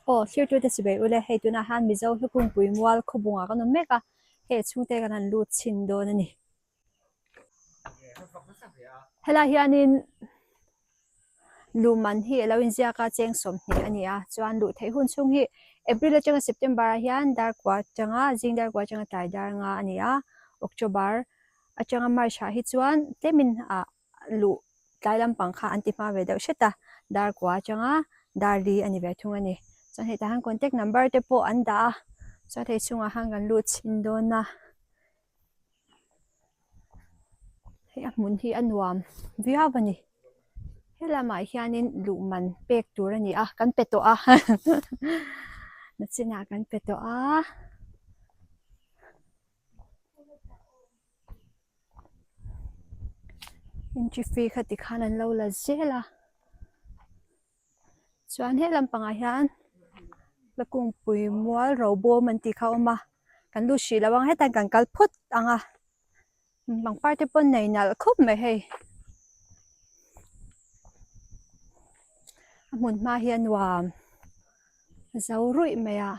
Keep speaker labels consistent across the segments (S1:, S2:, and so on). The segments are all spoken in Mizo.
S1: Aw thirtute chibei ule hei tunah hian Mizo hlukungpui mual khawbungah kan awm mek a, hei chhungte kan han lut chhin dawn a ni. Helai hianin luhman hi a lo inziak a cheng 20 a ni a, chuan luh theih hun chhung hi April atanga September ah hian dar kua atanga zing dar kua atanga tlai dar nga a ni a, October atanga March ah hi chuan tlemin ah luh tlai lampang kha an ti hma ve deuh hret a, dar kua atanga dar li a ni ve thung a ni. Chuan hetah hian contact number te pawh an dah a, chuan hei chhungah khan kan lut chhin dawn a. Hei a hmun hi a nuam viau a ni. He lamah hianin luh man pek tur a ni a, kan pe tawh a nachinah kan pe tawh a. Entry fee kha tikhan an lo la zel a. Chuan he lampangah hian la kungpui mual ro bawm an tih kha a awm a kan lut hrih lo ang hetah hian kan kal phawt ang a pangpar te pawh nei nalh khawp mai hei a hmun hma hi a nuam zo ruih mai a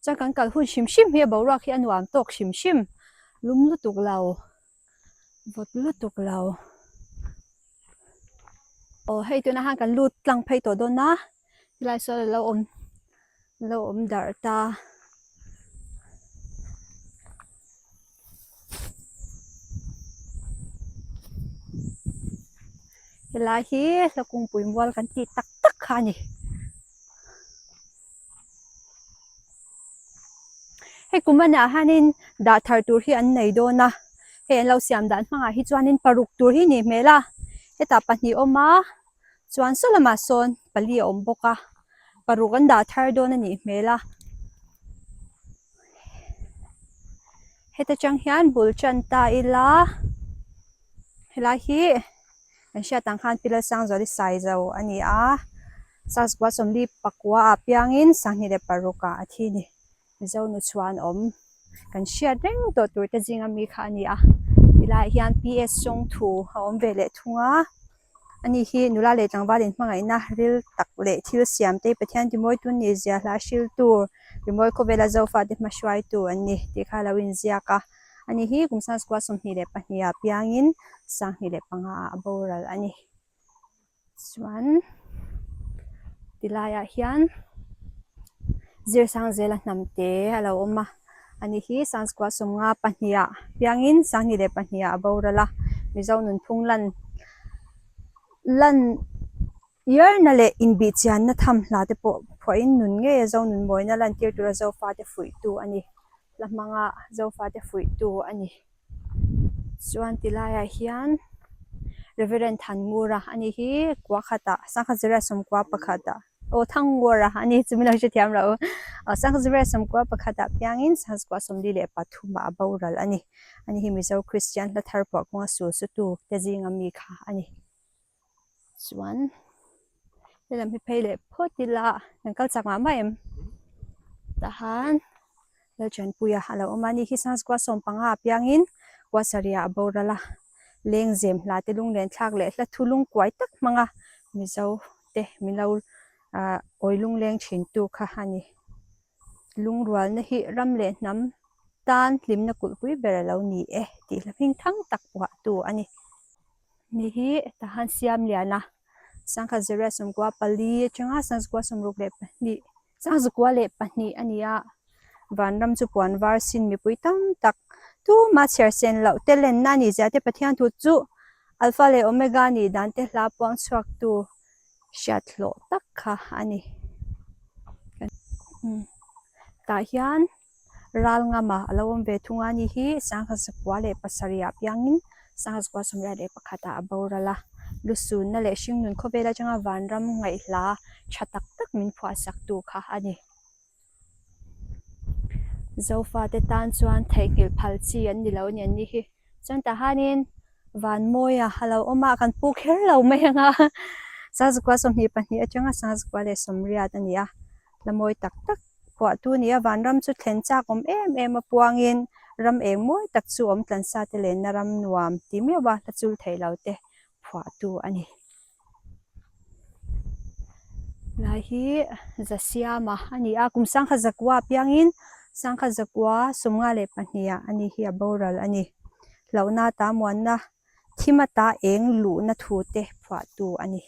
S1: chuan kan kal hun hrim hrim hi a boruak hi a nuam tawk hrim hrim lum lutuk lo. Vawt lutuk lo. Aw hei tunah khan kan lut tlang phei tawh dawn a, helai sawn alo awm alo awm darh ta. Helai hi hlakungpui mual kan tih tak tak kha a ni. Hei kum anah hianin dah thar tur hi an nei dawn a, hei an lo siam dan hmangah hi chuanin paruk tur hi nih hmel a, hetah pahnih a awm a, chuan saw lamah sawn pali a awm bawk a, paruk an dah thar dawn a nih hmel a. Heta tang hian bul tan ta ila helai hi kan hriat ang khan pillar Sangzuali Saizo a ni a. Sazkua sawmli pakua ah piangin 26 ah a thi ni. Mizo nu chhuan awm kan hriat reng tawh tur te zinga mi kha a ni a. Tilaiah hian PS Chawngthu a awm ve leh thung a. Ani hi nula leh tlangval inhmangaihna ril tak leh thil siam te Pathian timawi tun ni zia hla hriltu rimawi khawvela Zofate hmahruaitu an ni tih kha a lo inziak a. Ani hi kum sangzakua 22 ah piangin 25 ah a boral a ni. Chuan tilaiah hian zirsang zela hnam te a lo awm a ani hi sangchukua sawmnga pahnih ah piangin 22 ah a boral a mizo nunphung lan lan iarna leh inbihchianna tham hla te pawh phuahin nun ngei a zo nun mawina lantir tura zofa te fuihtu a ni hla hmanga zofa te fuihtu a ni. Chuan ti laiah hian Reverend Thanngura a ni hi kua khatah sangha zira sawmkua pakhatah aw Thangngura a ni chu min lo hrethiam lo aw sangha zira sawmkua pakhatah piangin sangha 43 ah a boral a ni ani hi Mizo Kristian hla thar pawh kawnga sul sutu te zinga mi kha a ni. Chuan helam hi phei leh phawt ila kan kal chak mah mah em tahan Lalchanpuia a lo awm a ni hi Sangchukua 15 ah piangin Kuasariah a boral a lengzem hla te lunglen thlak leh hla thu lungkuai tak hmanga Mizo te min lo ah awi lungleng thin tu kha a ni. Lungrualna hi ram leh hnam tan hlimna kulhpui ber a lo ni e tih hla hming thang tak phuahtu a ni. Ni hi tahan siam lian a, sangkhat zirriat sawmkua pali atanga sangzukua sawmruk leh pahnih sangzukua leh pahnih a ni a, vanram chu puan var sin mipui tam tak tuma chhiar sen loh te lenna a nih zia te Pathian thu chu Alpha leh Omega nih dan te hla puang chhuaktu hriat hlawh tak kha a ni. Tah hian ral ngama a lo awm ve thung a ni hi 1907 ah piangin 1921 ah a boral a. Lusunna leh hringnun khawvel atanga vanram ngaihhla tha tak tak min phuahsak tu kha a ni. Zofate tan chuan theihnghilh phal chi an ni lo a ni an ni hi. Chuan tah hianin Vanmawia a lo awm a, kan pu kher lo mai ang a. 1922 atanga 1980 a ni a, hla mawi tak tak phuahtu a ni a. Vanram chu thlen chak awm em em a puangin ram eng mawi tak chu awm tlansa te lenna ram nuam ti meuh a hla chul thei lo te phuahtu a ni. Lai hi Zasiama a ni a, kum sangkhat zakua apiangin sangkhat zakua 52 ah a ni hi a boral a ni. Hlauhna ta muanna thim ata eng luhna thu te phuahtu a ni.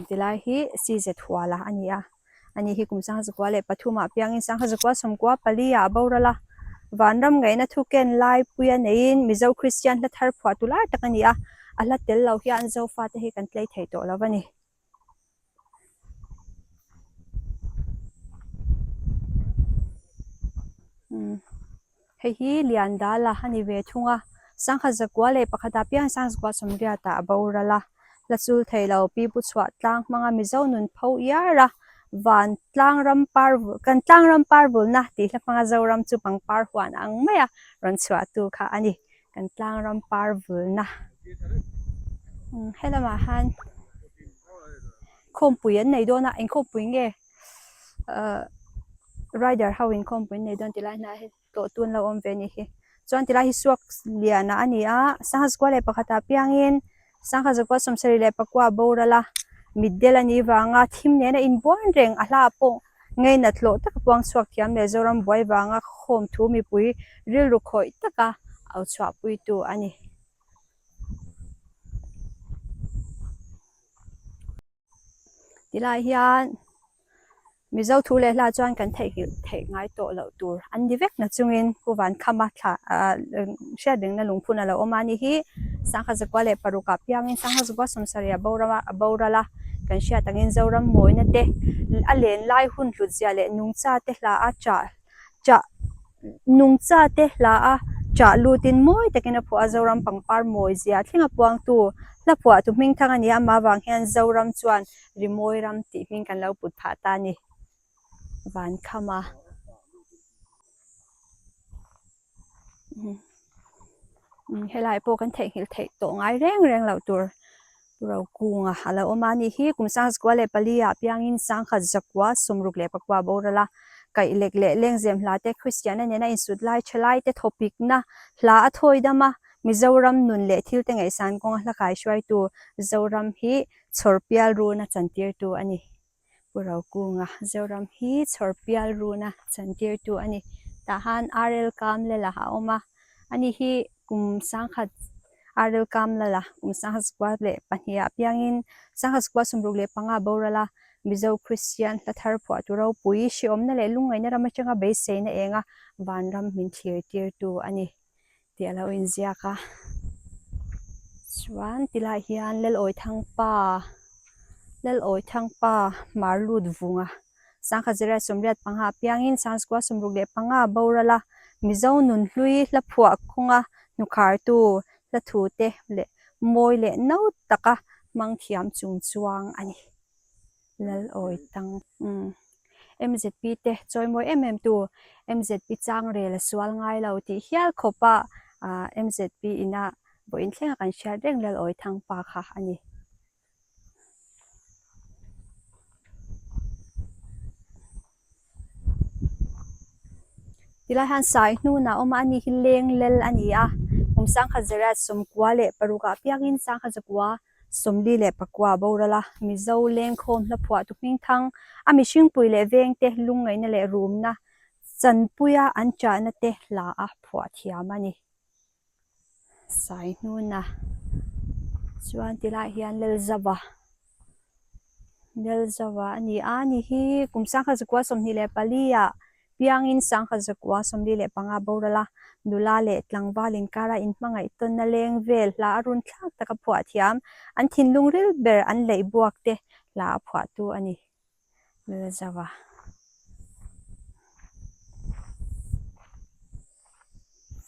S1: Tilai hi CZ Huala a ni a, ani hi kum 2003 ah piangin 2094 ah a boral a, Vanram ngaihna thu ken lai puia neiin Mizo Kristian hla thar phuah tu lai tak a ni a, a hla tel lo hian Zofate hi kan tlei thei tawh lo a ni. Hei hi Liandala a ni ve thung a, 1901 ah piang 1980 ah a boral a, hla chul thei lo Pi Pu Chhuah tlang hmanga Mizo nun pho iar a, van tlang ram par kan tlang ram par vulna tih hla hmanga Zoram chu pangpar huan ang maia rawn chhuahtu kha a ni. Kan tlang ram par vulna helamah hian khawmpui an nei dawn a inkhawmpui nge ahh rider ho inkhawmpui an nei dawn ti lai hnaiah hian tlawh tu an lo awm ve a nih hi chuan ti lai hi suak lian ah a ni a sangha zakua leh pakhat ah piangin sangha zakua 74 a boral a mitdel a nih vanga thim nena inbuan reng a hla pawh Ngainat hlawh taka puang chhuak thiam leh Zoram buai vanga khawm thu mipui rilru khawih taka au chhuahpuitu a ni. Tilai hian Mizo thu leh hla chuan kan theihnghilh theih ngai tawh loh tur an ni vek na chungin Pu Vankhama thla ah hriat rengna lungphun a lo awm a ni hi 1906 ah piangin 1970 a boral a. Kan hriat angin Zoram mawina te, a len lai hun hlut zia leh nungcha te hla a chah chah nungcha te hla a chah lutin mawi takin a phuah a, Zoram pangpar mawi zia thleng a puangtu hla phuah tu hming thang a ni a, amah avang hian Zoram chuan Rimawi ram tih hming kan lo put phah ta a ni. Vankhama. Helai pawh kan theihnghilh theih tawh ngai reng reng loh tur Rokunga a lo awm a ni hi kum 1904 ah piangin 1964 a boral a, kaih lek leh lengzem hla te Kristiana nena insut lai tha lai te thawpikna hla a thawi dam a, Mizoram nun leh thil te ngaihsan kawnga hla kai hruaitu Zoram hi chhawr pial runa chantirtu a ni. Pu Rokunga, Zoram hi chhawr pial runa chantirtu a ni. Tah han RL Kamlela a awm a, ani hi kum sangkhat RL Kamlala kum 1902 ah piangin 1965 a boral a, Mizo Kristian hla thar phuahtu ropui, hriawmna leh lungngaihna ram atanga beiseina enga vanram min thlirtirtu a ni. tih a lo inziak a chuan tilaiah hian Lalawithangpa Lalawithangpa mar lut vunga 1985 ah piangin 1965 a boral a Mizo nunhlui hla phuah kawnga hnukhartu hla thu te leh mawi leh no taka hmang thiam chung chuang a ni. Lalawitang umm MZP te chawimawi em em tu MZP chang rel a sual ngai lo tih hial khawp a ah MZP ina vawiin thlenga kan hriat reng Lalawithang pa kha a ni. Tilai hian sai hnunah a awm a, ani hi leng lel a ni a, kum 1996 ah piangin 1944 a boral a, Mizo lengkhawm hla phuahtu hmingthang a mihringpui leh vengte lungngaihna leh rumna chanpuia an chahna te hla a phuah thiam a ni. Sai hnuna chuan tilaiah hian Lalzava Lalzava a ni a ni hi kum 1924 ah piangin 1945 boral a, nula leh tlangval inkara inhmangaih tawnna leng vel hla a run thlak taka phuah thiam an thinlung ril ber an leih buak te hla a phuahtu a ni. Lalzava.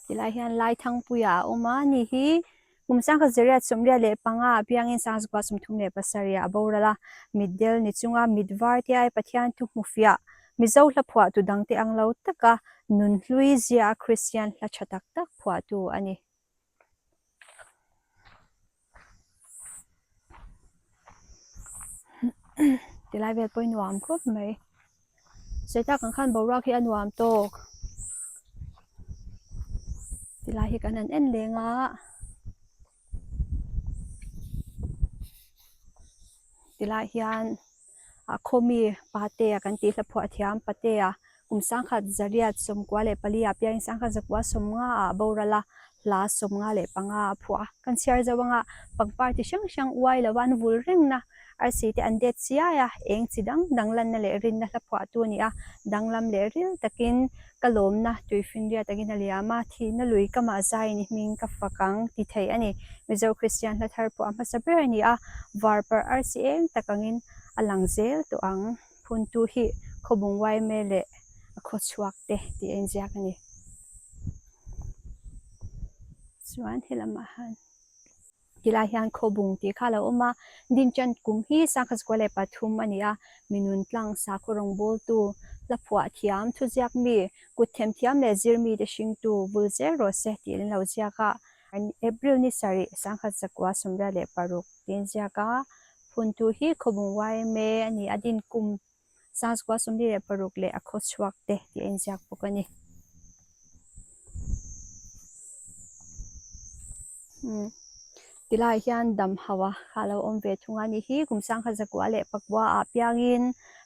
S1: Tilai hian Laithangpuia a awm a ni hi kum 1985 ah piangin 1937 ah a boral a, mitdel ni chunga mit var te ai Pathian thu hmu fiah Mizo hla phuahtu dangte ang lo taka nunhlui zia a Kristian hla tha tak tak phuahtu a ni. Tilai vel pawh hi nuam khawp mai sawi tak ang khan boruak hi a nuam tawk. Tilai hi kan han en leng a tilai hian a khawmi patea kan tih hla phuah thiam patea kum sangkhat zariat sawmkua leh pali ah piangin sangkhat zakua sawmnga ah boral a hla sawmnga leh panga a phuah a kan chhiar zo anga pangpar chi hrang hrang uai lova an vul reng na arsi te an det chiai a eng chi dang dang lanna leh rinna hla phuah tu a ni a danglam leh ril takin ka lawmna tuifinriat angin a liam a thihna lui ka mah zaiin i hming ka fak ang ti thei a ni. Mizo Kristian hla thar pawh a hmasa ber a ni a, varparh arsi eng tak angin a lang zel tawh ang. Phuntu hi Khawbung Waime leh a khawchhuak te tih a inziak a ni. Chuan helamah han. Tilai hian Khawbung tih kha a lo awm a, Dinchan kum hi Sangkhazukua leh pathum a ni a, minun tlang sakhaw rawngbawltu, hla phuah thiam, thuziak mi, kut themthiam leh zir mite hringtu vul zel rawh se tih an lo ziak a. April ni sarih Sangkhazukua sawmriat leh paruk tiin ziak a, phuntu hi Khawbung yma a ni a, din kum Sangkhazukua sawmli leh paruk leh a khawchhuak te tih a inziak bawk a ni. Tilai hian dam hauh a kha lo awm ve thung a ni hi kum sangkhat zakua leh pakua ah piangin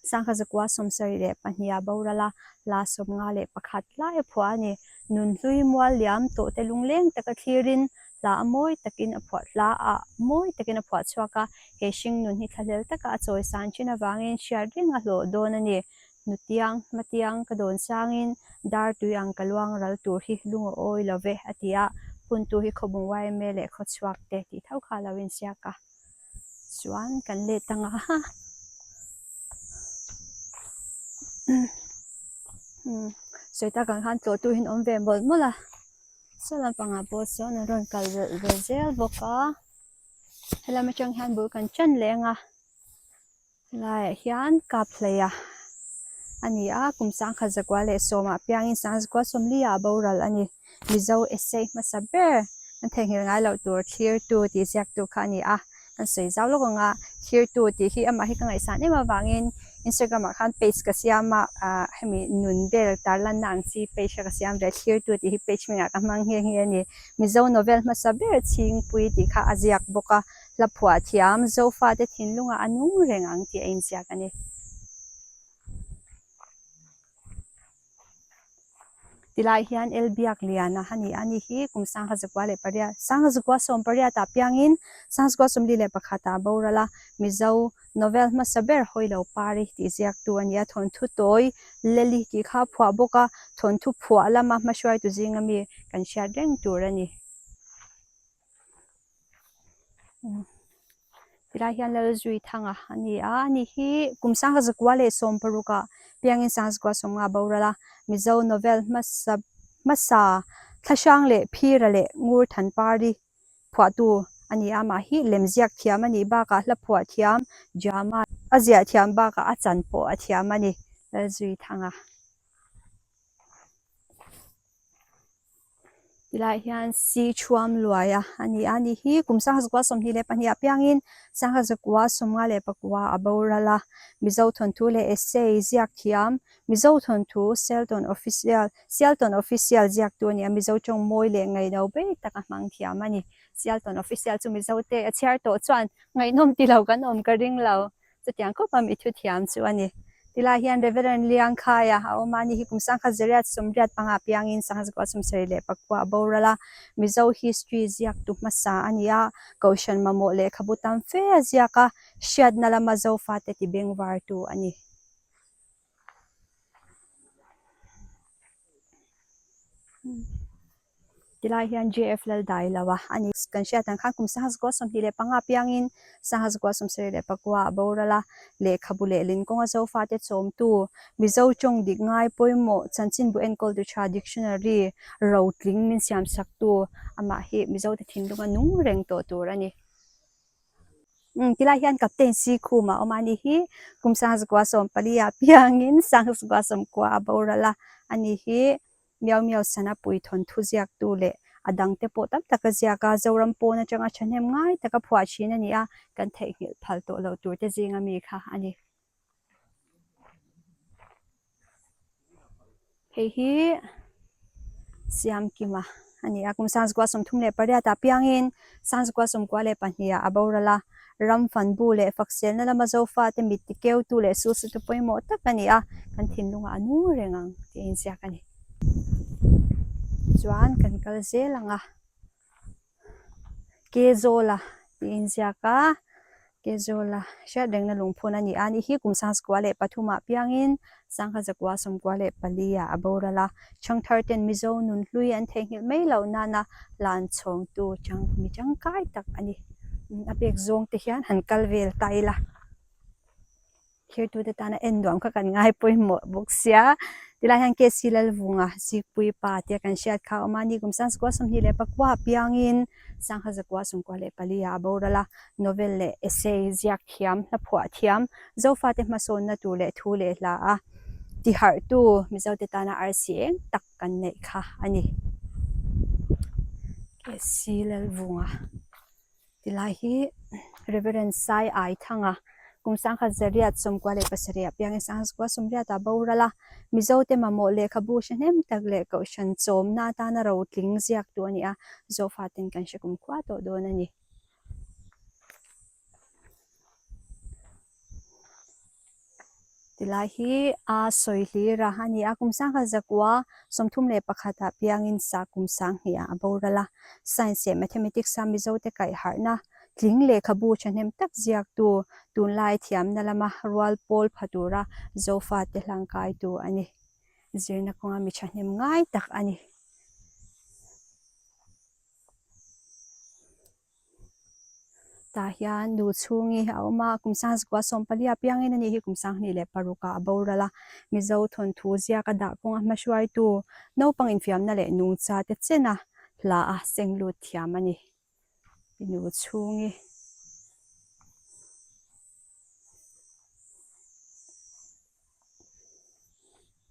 S1: sangkhat zakua sawmsarih leh pahnih ah boral a la sawmnga leh pakhat lai a phuah a ni. Nunhlui mual liam tawh te lungleng taka thlirin hla a mawi takin a phuah hla ah mawi takin a phuah chhuak a, he hring nun hi thlahlel taka a chawi san thin avangin hriat reng a hlawh dawn a ni. Hnutiang, hmatiang ka dawn sangin dar tui ang ka luang ral tur hi lung a awi lo ve a ti a, phuntu hi Khawbung yma leh Khawchhuak te tih tho kha a lo insiak a. Chuan kan let ang a. Sawi tak ang khan tlawhtu hi an awm ve mawlh mawlh a. Saw lampangah pawh sawn an rawn kal belh ve zel bawk a helam atang hian bul kan ṭan leh ang a helaiah hian kap hleia a ni a kum sangkhat zakua leh sawmah piangin sangzakua sawmli ah a boral a ni mizo essay hmasa ber kan theihnghilh ngai loh tur thlirtu tih ziaktu kha a ni a. Kan sawi zau lawk ang a, thirtu tih hi amah hi ka ngaihsan em avangin Instagram ah khan page ka siam a, ah hemi nun vel tarlanna ang chi page kha ka siam ve, thirtu tih hi page hmingah ka hmang nghe nghe a ni. Mizo novel hmasa ber Chhingpui tih kha a ziak bawk a, hla phuah thiam Zofate thinlungah a nung reng ang tih a inziak a ni. Tilai hian El Biak Liana a ni a, ani hi kum sangha zakua leh pariat, sangha zakua sawm pariat ah piangin sangha zakua sawmli leh pakhat ah a boral a, Mizo novel hmasa ber Hawilo Pari tih ziaktu a ni a, thawnthu tawi Leli tih kha a phuah bawk a, thawnthu phuah lama hmahruaitu zinga mi kan hriat reng tur a ni. Tilai hian Lalzui Thanga a ni a, ani hi kum sangha zakua leh sawm paruk ah piangin sangha zakua sawmnga a boral a, Mizo novel hmasa hmasa Thlahrang leh Phira leh Ngur Thanpari phuahtu a ni a, amah hi lemziak thiam a nih bakah hla phuah thiam drama a ziah thiam bakah a chan pawh a thiam a ni Lalzui Thanga. Tilai hian si thuam luai a a ni a ni hi kum sangha zakua sawmhnih leh pahnih ah piangin sangha zakua sawmnga leh pakua a boral a Mizo thawnthu leh essay ziak thiam Mizo thawnthu Seltawn Official Sialtawn Official ziaktu a ni a Mizo tawng mawi leh ngaihno bei tak a hmang thiam a ni Sialtawn Official chu Mizo te a chhiar tawh chuan ngaihnawm ti lo kan awm ka ring lo. Chutiang khawp a mi thuthiam chu a ni. Tilai hian Reverend Liang Khaia a awm a, ani hi kum sangkhat zariat sawmriat panga piangin sangha zakua sawmsarih leh pakua a boral a. Mizo history ziaktu hmasa a ni a, Kohhran mamawh lehkhabu tam fe a ziak a, hriatna lama Zofate ti bengvartu a ni. Tilai hian JF Laldai lo a a ni. Kan hriat ang khan kum sangha zakua 25 piangin sangha zakua 79 a boral a, lehkhabu leh linkawnga Zofate chawmtu, Mizo tawng dik ngai pawimawh, chanchinbu enkawltu tha dictionary rotling min siamsaktu amah hi Mizote thinlunga nung reng tawh tur a ni. Umm tilai hian captain si khum a awm a ni hi kum sangha zakua 14 ah piangin sangha zakua 90 a boral a a ni hi. Miau Miau sana pui thawnthu ziaktu leh a dangte pawh tam tak a ziak a, Zoram pawn atanga thahnem ngai taka phuah thin a ni a, kan theihnghilh phal tawh loh tur te zinga mi kha a ni. Hei hi Siamkima. a ni a, kum 1938 ah piangin 1992 ah a boral a, ram fanbu leh fakselna lama Zofate mit tikeutu leh sulsutu pawimawh tak a ni a, kan thinlungah a nung reng ang tih a inziak a ni. Chuan kan kal zel ang a. Kezawla tih a inziak a, Kezawla hriat rengna lungphun a ni a, ni hi kum 2003 ah piangin 1994 ah a boral a, Changthar ten Mizo nun hlui an theihnghilh mai loh nana hlan chhawngtu chang mi tangkai tak a ni. A pek zawng te hian han kal vel ta ila. Thirtute tana en nuam kha kan ngai pawimawh bawk sia. Tilai hian KC Lalvunga Zikpui pa tia kan hriat kha a awm a, ni kum 1924 ah piangin 1994 ah a boral a, novel leh essay ziak thiam, hla phuah thiam, Zofate hmasawnna tur leh thu leh hla a tiharhtu Mizote tana arsi eng tak kan neih kha a ni. KC Lalvunga. Tilai hi Reverend Sai Ai Thanga kum 1997 ah piangin 1980 ah boral a, Mizote mamawh lehkhabu hre hnem tak leh kohhran chawmna atana rotling ziaktu a ni a, Zofaten kan hre kumkhua tawh dawn a ni. Tilai hi a sawi hlir a a ni a, kum 1931 ah piangin sa kum 2000 ah a boral a, Science leh Mathematics a Mizote kaihharhna tling lehkhabu thahnem tak ziaktu tunlai thiamna lama rual pawl pha tura Zofate hlangkaitu a ni. Zirna kawnga mi thahnem ngai tak a ni. Tah hian nu chhungi a awm a, kum 1914 ah piangin a nih hi kum 2006 ah a boral a, Mizo thawnthu ziak a dah kawnga hmahruaitu naupang infiamna leh nungcha te chena hla a seng lut thiam a ni. Nu chhungi.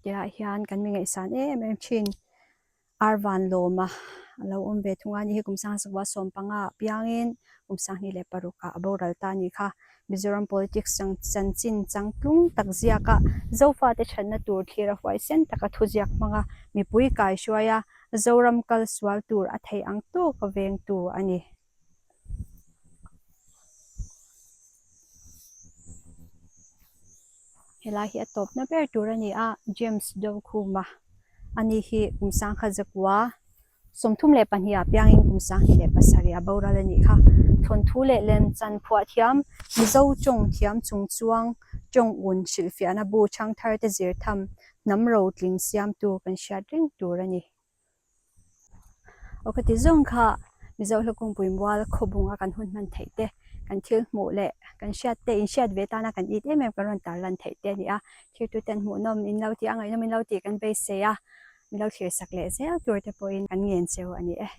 S1: Tihah hian kan mi ngaihsan em em thin. Arvan lawma a lo awm ve thung a ni hi kum 1915 ah piangin kum 2006 ah a boral ta a ni kha. Mizoram politics chanchin changtlung tak ziaka Zofate thatna tur thlir a huaisen taka thuziak hmanga mipui kaihruai a Zoram kal sual tur a theih ang tawk a vengtu a ni. Helai hi a tawpna ber tur a ni a, James Dokhuma a ni hi kum 1932 ah piangin kum 2007 ah boral a nih kha. Thawnthu leh lemchan phuah thiam, Mizo tawng thiam chung chuang tawng un hrilhfiahna bu chhangthar te zir tham hnam rotling siamtu kan hriat reng tur a ni. Aw ka ti zawng kha Mizo Hlawkungpui mual khawbunga kan hun hman theih te, kan thil hmuh leh kan hriat te, inhriat ve tana kan it em em kan rawn tar lan theih te a ni a. Thirtuten hmuhnawm in lo tih a, ngaihnawm in lo tih kan beisei a, min lo thlir sak leh zel tur te pawhin kan ngen cheu a ni e.